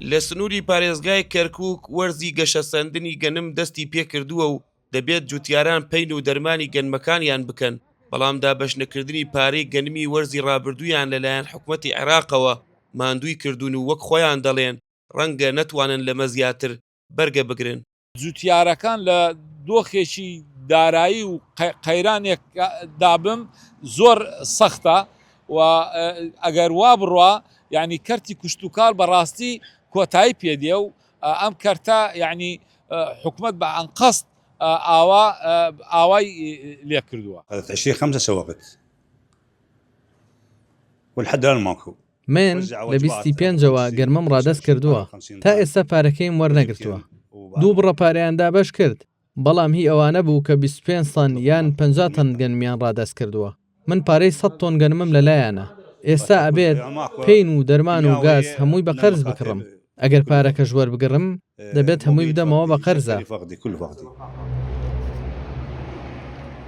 لە سنووری پارێزگای کەرکووک وەرزی گەشەسەندنی گەنم دەستی پێکردووە و دەبێت جوتیاران پەین و دەرمانی گەنمەکانیان بکەن، بەڵام دابەشنەکردنی پارەی گەنمی وەرزی ڕابردوویان لەلایەن حکومەتی عێراقەوە ماندووی کردوون و وەک خۆیان دەڵێن ڕەنگە نەتوانن لەمە زیاتر بەرگە بگرن. جوتیارەکان لە دۆخێکی دارایی و قەیرانێکدا بم زۆر سەختە و ئەگەر وا بڕوا یعنی کەرتی کوشتتوکاڵ بەڕاستی کۆتایی پێدێ و ئەم کەرتە یعنی حکومت بە ئەنقەست ئاوا ئاوای لێ کردووە. عشرين خمسة سوقت ولحد الآن ماكو. من لە بیستی پێنجەوە گەرمم ڕادەست کردووە تا ئێستا پارەکەیم وەرنەگرتووە دوو بڕە پارەیان دابەش کرد بەڵام هی ئەوانە بوو کە 25 تەن یان 50 تەن گەنمیان ڕادەست کردووە من پارەی 100 تۆن گەنمم لەلایانە ئێستا ئەبێت پین و دەرمان و گاز هەمووی بە قەرز بکڕم ئەگەر پارەکەش وەربگرم دەبێت هەمووی بدەمەوە بە قەرزە.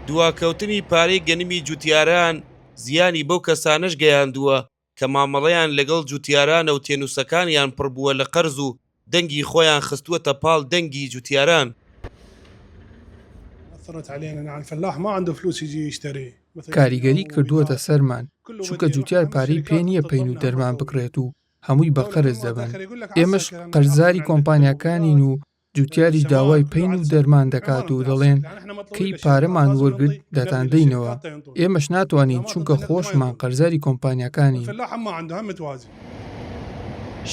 دواکەوتنی پارەی گەنمی جوتیاران زیانی بەو کەسانەش گەیاندووە کە مامەڵەیان لەگەڵ جوتیارانە و تێنووسەکانیان پڕ بووە لە قەرز و دەنگی خۆیان خستووەتە پاڵ دەنگی جوتیاران. کاریگەری کردووەتە سەرمان، چونکە جوتیار پارەی پێ نییە پەین و دەرمان بکڕێت و هەمووی بە قەرز دەبەن، ئێمەش قەرزاری کۆمپانیاکانین و جوتیاریش داوای پەین و دەرمان دەکات و دەڵێن کەی پارەمان وەرگرت دەتاندەینەوە، ئێمەش ناتوانین چونکە خۆشمان قەرزاری کۆمپانیاکانین.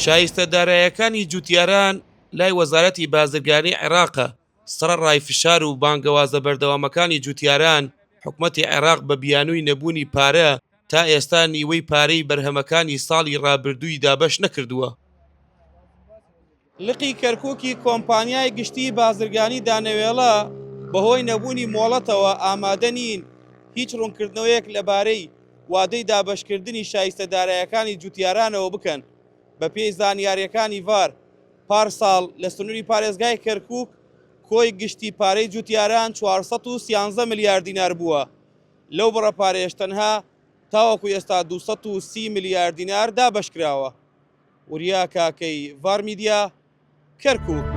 شایستە دارایەکانی جوتیاران لای وەزارەتی بازرگانی عێراقە، سەڕەڕای فشار و بانگەوازە بەردەوامەکانی جوتیاران، حکومەتی عێراق بە بیانووی نەبوونی پارە تا ئێستا نیوەی پارەی بەرهەمەکانی ساڵی ڕابردووی دابەش نەکردووە. لقی کەرکوکی کۆمپانیای گشتی بازرگانی دانەوێڵە بەهۆی نەبوونی مۆڵەتەوە ئامادە نین هیچ ڕوونکردنەوەیەک لەبارەی وادەی دابەشکردنی شایستە دارایەکانی جوتیارانەوە بکەن. بەپێی زانیارییەکانی ڤار، پار ساڵ لە سنووری پارێزگای کەرکوک کۆی گشتی پارەی جوتیاران 413 ملیار دینار بووە، لەو بڕە پارەیەش تەنها تاوەکو ئێستا 230 ملیار دینار دابەشکراوە. وریا کاکەی، ڤار میدیا، کەرکوک.